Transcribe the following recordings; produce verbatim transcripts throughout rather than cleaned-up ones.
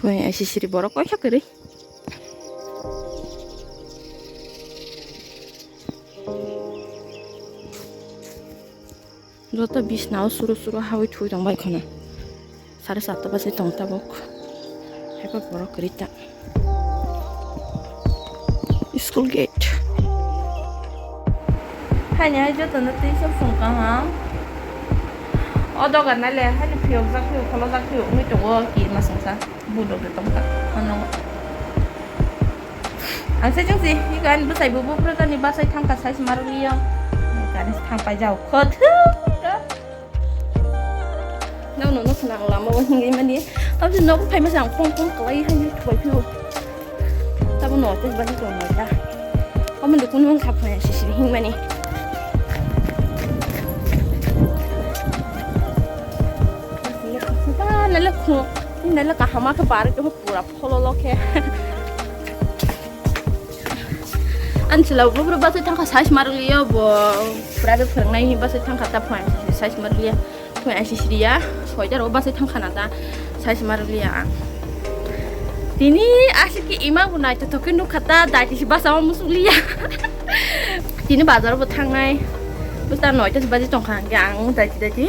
Twi aisi siri borok koi kha kwrwi. Joto bisnao suru suru hawi thui tong bai khwna. Sare satta baje tong tabuk. Haiba borok kwrwi ta. School gate. Haini hai jotono twi sop song kaham. O dogan nai le haini phiyok jak phiyok kholo jak phiyok wngwi tongo kirima songsa. Budok de tongkha. Ano. Ang se jeng si, ni kan bwsai bo bupra jani basai thangkha size marok liya. Kan thang pai jao. Khot. Nang no no khna ang lama o hingi mani. Ang se nok phai ma sang pong pong kwlai hai ni thuai phu. Tabo no te ba ni tong ta. Omo dukun mung kha phai si si hing mani. Nale khu, nale kahama khe bar khe pura phololo khe. Ani chwla bupra basai thangkha size marliya bo private phwrwngnai ni basai thangkha ta phai size marliya. Phai aisi siriya, soitar o basai thangkha na ta size marliya ang. Tini asiki ima bo naithothok khe nukha ta daiti si basa o musukliya. Tini bazar bo thangnai. Bwsa noita baji tongkha hwnkhe ang daiti daiti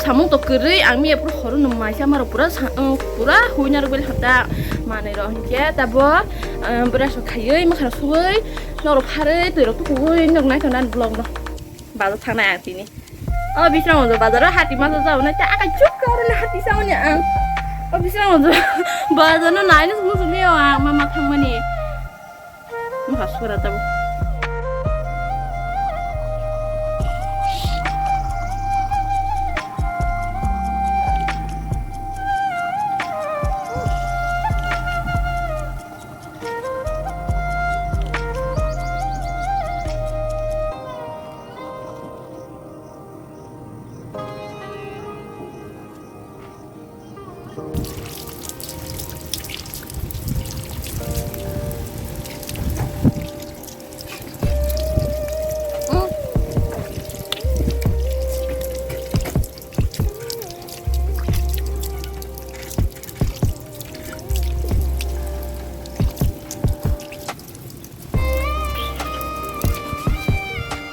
samung tok kwrwi ang miya pura horo no maisa maro pura sa-, uh, pura huina rwgwi hata manwi rok hwnkhe tabo, uh, brush rok khaiwi mwkhang rok suwi norok pharwi twi rok tukuwi nok naithok nani vlog no bazar thangnai ang tini. O bisrang ojo bazar o hati masa jao nai ta akai chuk karo na hati sao ni ang. O bisrang ojo bazar no nai no sung sung ni ang mama thangmani. Wngkha sora tabuk.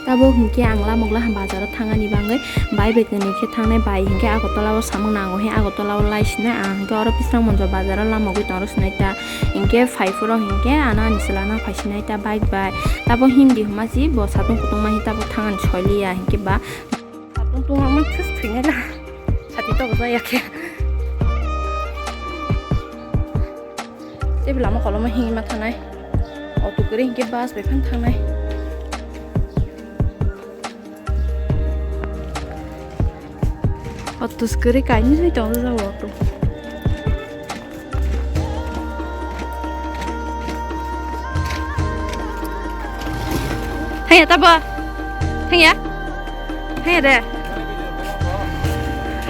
Tabuk hinkhe ang lamok laham bazaro thangani bagwi bai bai kwnwi khe thangnai bai hinkhe Agartala o samung nango he Agartala o lai sinai ang hinkhe oro Bisramganj bazaro lamogwi tongro sinai ta hinkhe phai phuru hinkhe ano ani chwla no phai sinai ta bike bai tabuk hindi hwnma si bo satung kutung ma hi tabuk thangani soi liya hinkhe ba satung tungma thus thwinai la sati tabuk jaya khe. Tei bo lama koloma himwi ma thanai. Auto kwrwi hinkhe bus bai phano thangnai. Auto kwrwi kainwi tongwi jago auto. Thangya tabo? Thangya? Thangya de?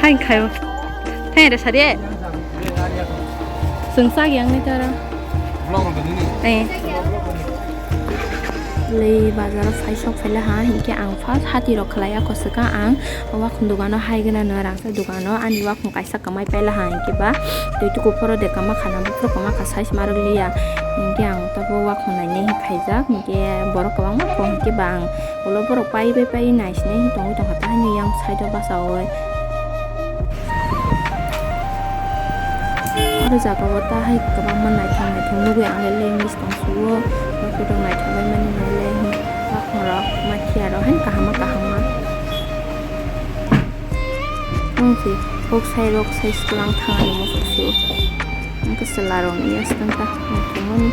Hain khayo. Thangya de sari? Chwng chak yang ni tara. Vlog rw nini? Eh. Lei bazar o phai sok phai le ha, hinkhe ang first hati rok khlai ya, koswka ang wakhung dogano hai gana no rang. Dogano ani wakhung kaisa kwmai paila ha, hinkhe ba twi tuku phoro de kwma khana buphuru kwma kha size ma rwliya, hinkhe ang tabuk wakhung nainai hin khaijak, hinkhe borok kwbangma kok hinkhe ba ang ulo borok pai bai pai naisinai hin tongwi tongkha, ta haino yang side o bachaui. Oro jaga o ta hai kwbangma naithok naithok nugui ang le leng bwskang suo, borok naithok bai mani nai le wakhung rok ma khiya rok haino kaham ma kaham ma. Wng se kok sai rok sai swkang thang ani mosok se o. Wng khe chwla rok ni ya swkang ta naikolmani.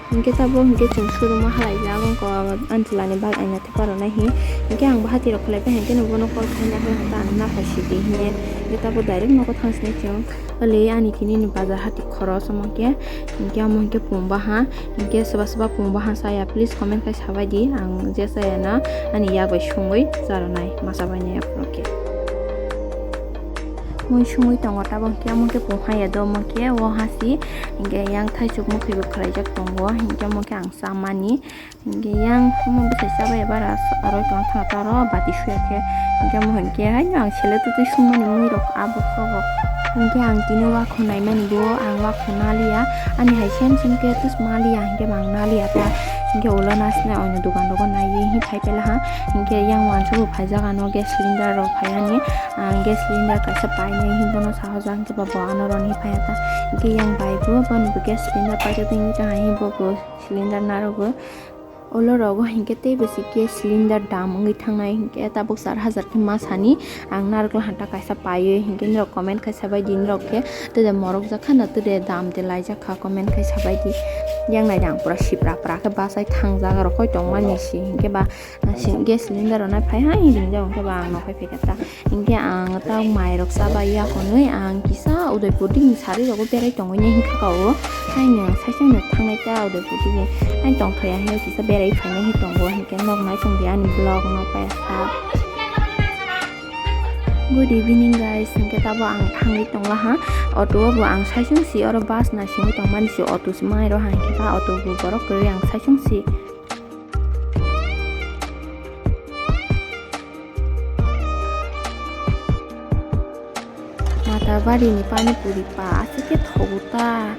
Hinkhe tabuk hinkhe chwng showroom o halaijak wngkha ani chwla ni bike aina thepa rwnai hin. Hinkhe ang bo hati rok khlai pai hinkhe no bono call khaina hwnwi hwnba ang naphai sidi hinkhe tabuk direct nogo thang sini chwng. Bale ani tini ni bazar hati khoros omo khe, hinkhe omo hinkhe pungbaha, hinkhe swba swba pungbaha chaya, please comment khai sabai di, ang je chaya na ani yak bai sungwi charwnai masa bai nai aphuru khe. Mui sungwi tongo, tabok hwnkhe omo khe pung haya do, omo khe o hasi hwnkhe yang thaisuk mwkhwi bo khlaijak tongo, hwnkhe omo khe ang chamani. Hwnkhe yang omo bwsai chabai bara aro tong thang taro bati suya khe. Hwnkhe omo hwnkhe haino ang sele twtwi sungmani mui rok abo khe bo. Hwnkhe ang tini wakho naimani bo ang wakho naliya. Ani hai sem sem khe twis maliya hwnkhe bo ang naliya ta. Hwnkhe ulo nasne oino dogan rogo naiwi hwnwi phai pela ha. Hwnkhe yang uansukgo phaijak ano gas cylinder rok phai ani. Ang gas cylinder kaisa painai hwnwi bono sahajak hwnkhe ba bo ano roni phai ta. Hwnkhe yang bai bo bono bo gas cylinder paijak tongwi tong hai hwnwi bo bo cylinder narogo. Olo rogo hinkhe tei bwswk khe cylinder dam wngwi thangnai hinkhe tabuk char hajar khe ma sani ang narwkla hanta kaisa paiwi hinkhe norok comment khai sabaidi norok khe tei de morok jak khana tei de dam de laijak kha comment khai sabaidi. Yang naidi ang pura sipra pra khe bachai thangjak aro koi tongmani si hinkhe ba gas cylinder rok nai phai hai ringjak hinkhe ba ang nokhai phaikha ta. Hinkhe ang ta mairok chabai ya hwnwi ang kisa Udaipur dini sari rogo berai tongwi nai hinkha ka o. Haino saichung no thangnai ta Udaipur dini. Haino tongthai ya hinkhe kisa berai phainai hi tongo hinkhe nok nai tongdi ani vlog no paisa. Good evening guys, hinkhe tabo ang thangwi tongla ha. Auto o bo ang saichung si oro bus nai singwi tongmani si auto si mai ro ha hinkhe ba auto bo borok kwrwi ang saichung si. Matabari ni pani puri pa aswk khe thogo ta.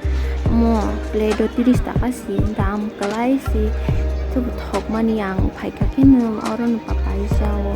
Omo plate o tris taka si dam kwlai si. Thokmani ang phaikha khe no oro no papai jao.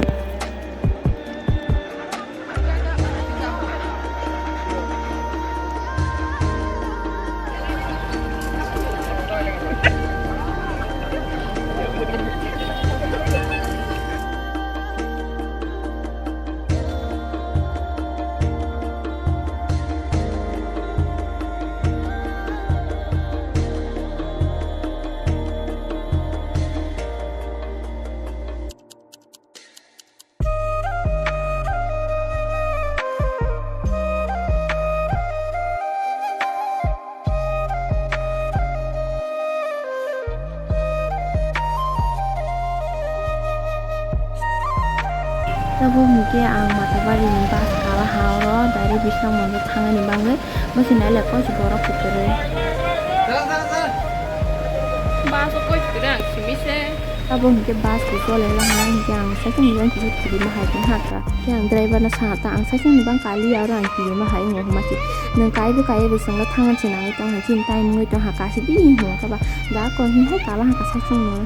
Tabuk hinkhe ang Matabari ni bus kala ha oro direct Biswrang Mondir thangani bagwi. Bwswk nai le koi se borok kwtwrwi. Bus o koi kwtwrwi ang simi se. Abo hinkhe bus bo chole la ha hinkhe ang saichung ni bagwi kisa kirima hai tong ha ka. Khe ang driver no sa ha ta ang saichung ni bagwi kali ya oro ang kirima hai wngwi hwnma se. Nwng kai bo kai bo chwng no thang se nangwi tong ha chini time wngwi tong ha kasi di hwnka ba da koi hwn hai kala ha ka saichung no.